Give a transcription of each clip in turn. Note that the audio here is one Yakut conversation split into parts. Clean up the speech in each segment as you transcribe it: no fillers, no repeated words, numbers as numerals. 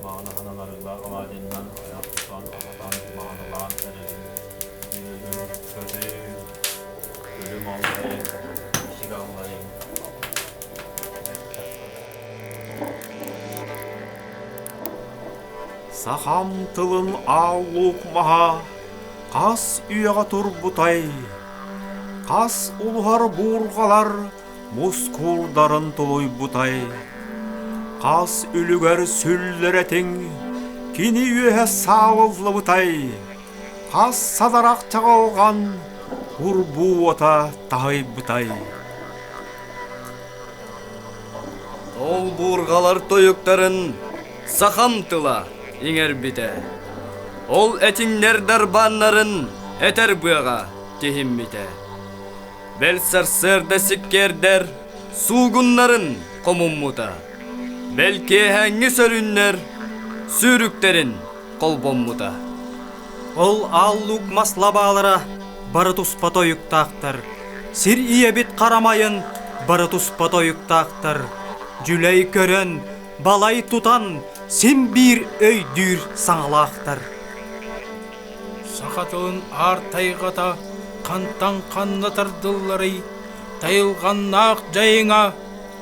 Мааны аһынан арыылаах алаадьыннан айах тутан, аһатан, маанылаан эрэбин. Үөрүҥ, көрүҥ, күлүм аллайыҥ, ичик аллайыҥ. Сахам тылын аал-луук маһа хас үйэҕэ турбутай, хас улуһар буурҕалар мускуурдарын тулуйбутай, хас үлүгэр сүллэр этиҥ кини үөһэ саалыллыбытай, хас садарах чаҕылҕан курбуу уота таһыйбытай. Ол буурҕалар тойуктарын сахам тыла иҥэрбитэ. Ол этиҥнэр дарбааннарын этэр быаҕа тиһиммитэ. Бэл сарсыарда сиккиэрдэр суугуннарын хомуммута. Бэл киэһээҥҥи сөрүүннэр сүүрүктэрин холбоммута. Ол аал-луук мас лабаалара бары туспа тойуктаахтар. Сир ийэбит харамайын бары туспа тойуктаахтар. Дьүлэй көрөн, балай тутан син биир өйдүүр саҥалаахтар. Саха тылын аар тайҕата хантан ханна тардылларый, тайылҕаннаах дьайыҥа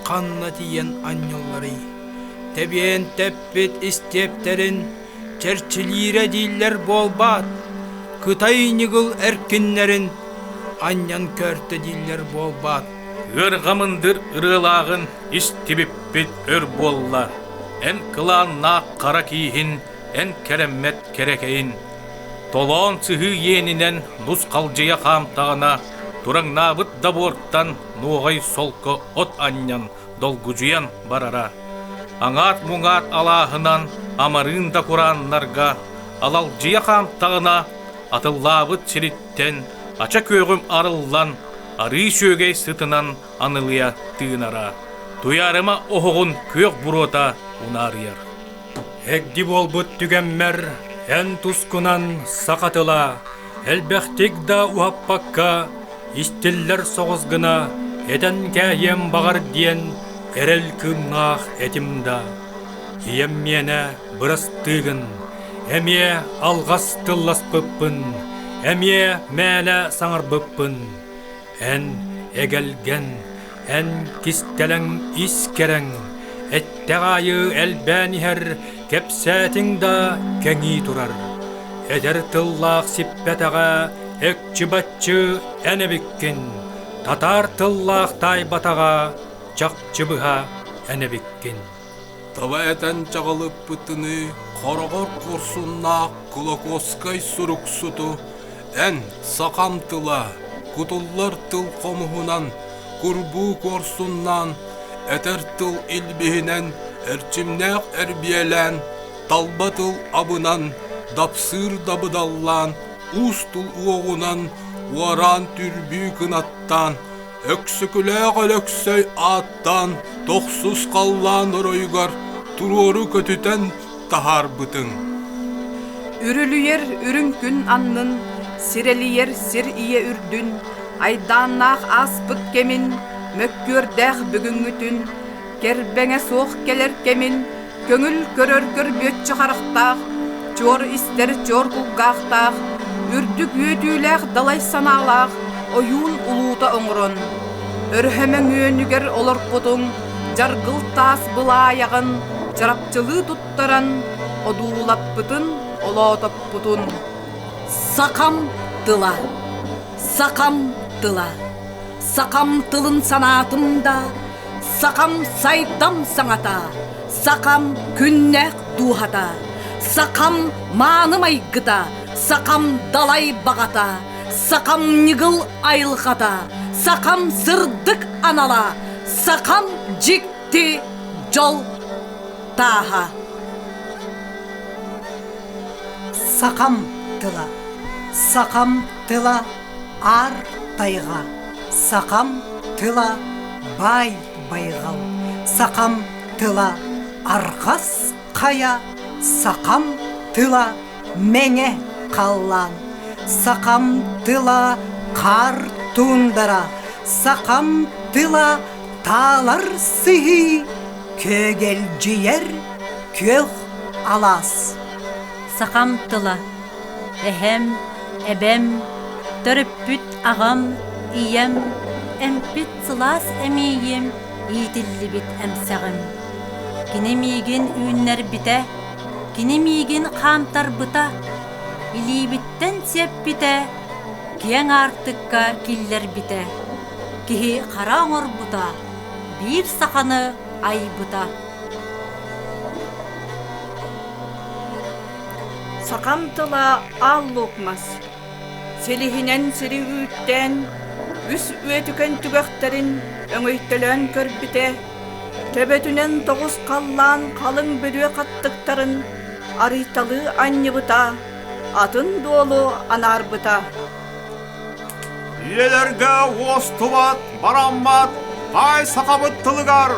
ханна тиийэн анньылларый? Тэбиэн тэппит истиэптэрин чэрчилиирэ дииллэр буолбаат, Кытай ньыгыл эркиннэрин анньан көөртө дииллэр буолбаат. Ыарҕа мындыр ырыалааҕын истибиппит өр буолла, эн кылааннаах хара кииһин эн кэрэммэт кэрэкэйин. Толоон сыһыы иэнинэн нус-халдьыйа хаамтаҕына, тураҥнаабыт да буортан нуоҕай солко от анньан долгудьуйан барара. Аҥаат-муҥаат алааһынан амарыын да курааннарга алалдьыйа хаамтаҕына, атыллаабыт сириттэн ача күөҕүм арыллан, арыы сүөгэй сытынан анылыйа тыынара. Туйаарыма оһоҕун күөх буруота унаарыйар. Эгди буолбут түгэммэр эн тускунан саха тыла элбэхтик да уһаппакка истиллэр соҕус гына этэн кээһиэм баҕар диэн эрэл кыымнаах этим да ийэм миэнэ бырастыыгын эмиэ алҕас тылласпыппын эмиэ мээнэ саҥарбыппын Эн эгэлгэн, эн кистэлэҥ ис кэрэҥ, эттэҕ аайы элбээн иһэр, кэпсээтиҥ да кэҥии турар. Эдэр тыллаах сиппэтэҕэ экчи-баччы эн эбиккин, татаар тыллаах таайбатаҕа чахчы быһа эн эбиккин. Таба этэн чаҕылыппытыныы хороҕор куорсуннаах Кулаковскай суруксуту Эн, сахам тыла, кутуллар тыл хомуһунан, курбуу куорсуннаан, этэр тыл илбиһинэн, эрчимнээх эрбиэлээн, талба тыл абынан, дапсыыр дабыдаллаан, уус тыл уоҕунан, уораан түрбүү кынаттаан, Өксөкүлээх Өлөксөй ааттаан тохсус халлаан оройугар туруору көтүтэн таһаарбытыҥ. Үрүлүйэр үрүҥ күн аннын, сирэлийэр сир ийэ үрдүн, айдааннаах ааспыт кэмин, мөккүөрдээх бүгүҥҥүтүн, кэрбэҥэ суох кэлэр кэмин, көҥүл көрөр көрбүөччү харахтаах, чуор истэр чуор кулгаахтаах, үрдүк үөтүүлээх далай санаалаах ойуун улуута оҥорон, өрөһөмөҥүөнүгэр олорпутуҥ, дьаргыл таас былаайаҕын чарапчылыы туттаран, одуулаппытын, олоотоппутун. Сахам тыла, сахам тыла, сахам тылын санаатым да, сахам сайдам саҥата, сахам күннээх дууһата, сахам мааны майгыта, сахам далай баҕата, сахам ньыгыл айылҕата, сахам сырдык анала, сахам дьикти дьол тааһа. Сахам тыла, сахам тыла аар тайҕа, сахам тыла баай байҕал, сахам тыла арҕас хайа, сахам тыла мэҥэ халлаан, сахам тыла хаар туундара, сахам тыла таалар сыһыы, күөгэлдьийэр күөх. алаас. Сахам тыла Эһэм, эбэм, төрөппүт аҕам, ийэм, эмпит сылаас эмиийим, иитиллибит эмсэҕим. Кини миигин үүннэрбитэ, кини миигин хаамтарбыта, илиибиттэн сиэппитэ, киэҥ аартыкка киллэрбитэ, киһи хара оҥорбута, биир саханы айбыта. Сахам тыла аал луук мас. Силиһинэн сири үүттээн, үс үөтүкэн түгэхтэрин өҥөйтөлөөн көрбүтэ, төбөтүнэн тоҕус халлаан халыҥ бүрүө хаттыктарын арыйталыы анньыбыта, атын дуолу анаарбыта. Үйэлэргэ уостубат, бараммат баай сахабыт тылыгар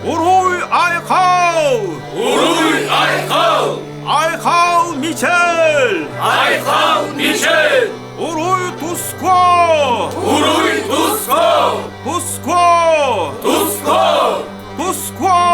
Уруй Айхал! Уруй Айхал! Айхал Мичел! Айхал Мичел! Уруй Туско! Уруй Туско! Туско! Туско! Туско!